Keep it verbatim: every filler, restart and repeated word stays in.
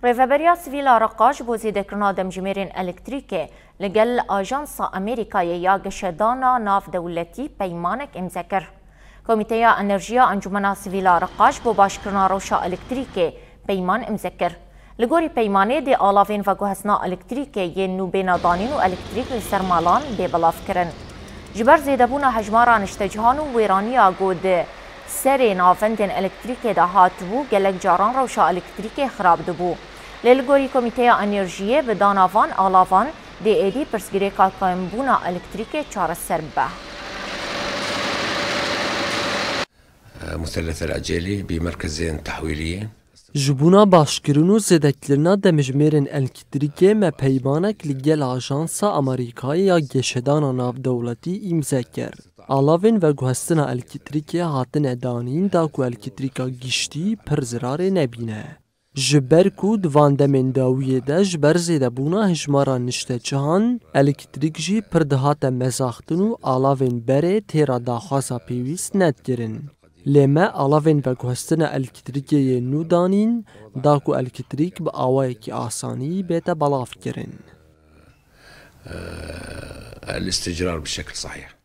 Rêveberiya Sivîl a Reqaş bo zêdekirina demjimêrên elektrîkê li gel Ajansa Amerîkayê ya Geşedana Navdewletî peymanek îmze kir. Komîteya Enerjiya Encûmena Sivîl a Reqaş bo başkirina rewşa elektrîkê peyman îmze kir. Li gorî peymanê dê alavên veguhestina elektrîkê yên nû bêne danîn û elektrîk li ser malan bê belavkirin. Ji ber zêdebûna hejmara niştecihan û wêraniya ku di serê navendên elektrîkê de hatibû, gelek caran rewşa elektrîkê xirab dibû. Lê li gorî Komîteya Enerjiyê bi dana van alavan dê êdî pirsgirêka kembûna elektrîkê çareser bibe. مثلث العجيلي بمركزين تحويليين. Ji bona başkirin û zêdekirina demjimêrên elektrîkê me peymanek li gel Ajansa Amerîkayê ya Geşedana Navdewletî îmze kir. Alavên veguhestina elektrîkê hatine danîn da ku elektrîka giştî pir zirarê nebîne. Ji ber ku di van demên dawiyê de ji ber zêdebûna hejmara niştecihan, elektrîk jî pir dihate mezaxtin û alavên berê têra daxwaza pêwîst nedikirin. Lê me alavên veguhestina elektrîkê yên nû danîn, da ku elektrîk bi awayekî asanî bête belavkirin. الاستجرار بشكل صحيح.